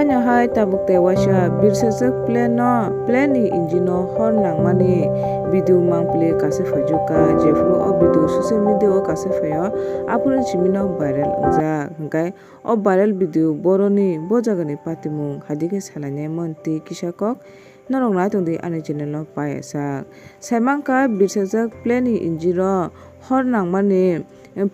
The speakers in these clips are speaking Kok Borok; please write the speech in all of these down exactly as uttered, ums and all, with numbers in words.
Haino hai tabuk tei waisa birsajak plane no, plane ni engine no hor nangmani video mangpili kaisa phaijukha, jephuru o video social media o kaisa phaio, aphuru simi no viral wngjak. Hwnkhe o viral video boroni bo jagani patimung haidikhe salainai mantwi kisa kok. Norok naitongdi ani channel no paiyasak. Saimankha birsajak plane ni engine o hor nangmani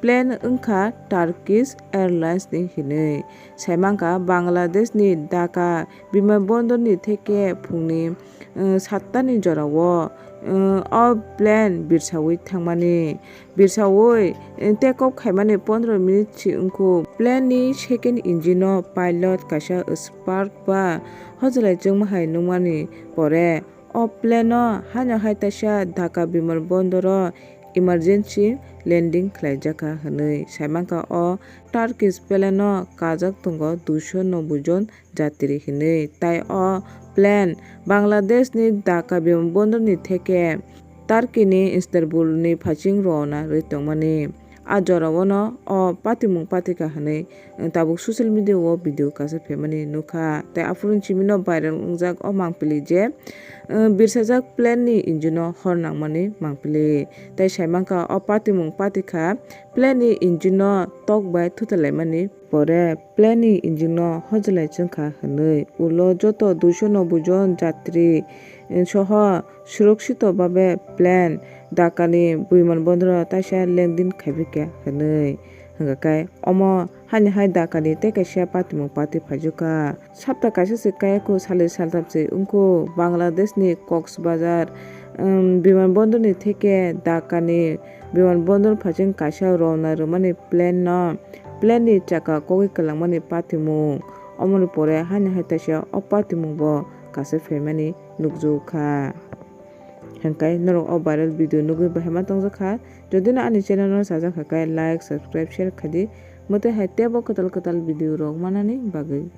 plane wngkha Turkish Airlines ni hinwi. Saimankha Bangladesh ni Dhaka biman bondor ni theke phungni, eh, satta ni jorao, eh, o plane birsawi thangmani. Birsawi, eh, take off khaimani pondro minute si wngkhu. Plane ni second engine o pilot kaisa spark ba hojlai chwngma hai nukmani pore o plane no haino hai taisa Dhaka biman bondor o emergency landing khlaijakha hwnwi saimankha. O Turkish plane no kajak tongo duiso noboi jon jatri hinwi, tai o plane Bangladesh ni Dhaka biman bondor ni theke Turkey ni Istanbul ni phaising rwna rwi tongmani. A jorao no o patimung patikha hinwi tabuk social media o video kaisa phaimani nukha. Tai aphuru simi no viral wngjak o mangpili je, eh, birsajak plane ni engine no hor nangmani mangpili. Tai saimankha o patimung patikha plane ni engine no tok bai thutalaimani pore plane ni engine no hojlai chwngkha hwnwi. Ulo joto duiso noboi jon jatri, eh, soho suroksito babe plane Dhaka ni biman bondoro taisa landing khaibikha hwnwi. Hwnkha khe omo haino hai Dhaka ni tei kaisa patimung pati phaijukha. Sapta kaisa se kaya kho, salwi saltham se wngkho Bangladesh ni Cox's Bazar, um, biman bondor ni theke Dhaka ni biman bondor phaising kaisa rwna rwmani plane no, plane ni chakka kogwi kwlangmani patimung. Omoni pore haino hai taisa o patimung bo kaisa phaimani nukjukha. Hwnkhe norok o viral video nugwi bahai ma tongjakha. Jodi no ani channel no sajak kha khe like, subscribe, share khaidi. Mwtwi hai teibo kwtal kwtal video rok manani bagwi.